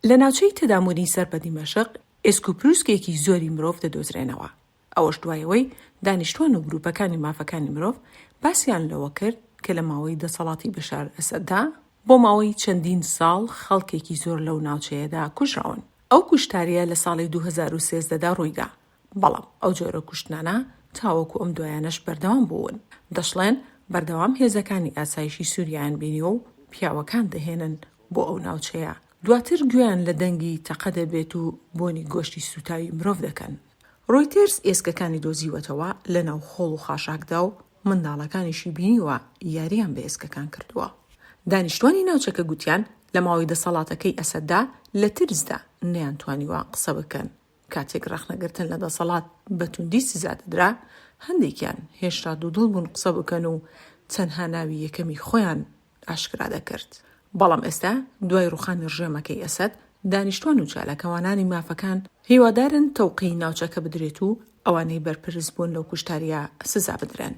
لە ناوچەی تەدامونی سەر بە دیمەشق ئێسک و پروسکێکی زۆری مرۆڤ دەدۆزرێنەوە، ئەوەش دوای ئەوەی دانیشتوان و گروپەکانی مافەکانی مرۆڤ باسیان لەوە کرد کە لە ماوەی دەسەڵاتی بەشار ئەسەددا بۆ ماوەی چەندین ساڵ خەڵکێکی زۆر لەو ناوچەیەدا کوژراون. ئەو کوشتارییە لە ساڵی 2013 دا ڕوویدا، بەڵام ئەو جۆرە کوشتنانە تاوەکو ئەم دوایانەش بەردەوام بوون. دەشڵێن، بەردەوام هێزەکانی ئاسایشی سوریایان بینیوە و پیاوەکان دەهێنن بۆ ئەو ناوچەیە، دواتر گوێیان لە دەنگی تەقە دەبێت و بۆنی گۆشتی سووتاوی مرۆڤ دەکەن. ڕۆیتێرز ئێسکەکانی دۆزیوەتەوە لەناو خۆڵ و خاشاکدا و منداڵەکانیشی بینیوە یارییان بە ئێسکەکان کردووە. دانیشتوانی ناوچەکە گوتیان، لە ماوەی دەسەڵاتەکەی ئەسەددا لە ترسدا نەیانتوانیوە قسە بکەن. کاتێک ڕەخنەگرتن لە دەسەڵات بە توندی سزا دەدرا، هەندێکیان هێشتا دوودڵ بوون قسە بکەن و تەنها ناوی یەکەمی خۆیان ئاشکرا دەکرد. بەڵام ئێستا دوای ڕووخانی ڕژێمەکەی ئەسەد، دانیشتوان و چالاکوانانی مافەکان هیوادارن تەوقی ناوچەکە بدرێت و ئەوانەی بەرپرس بوون لەو کوشتارییە سزا بدرێن.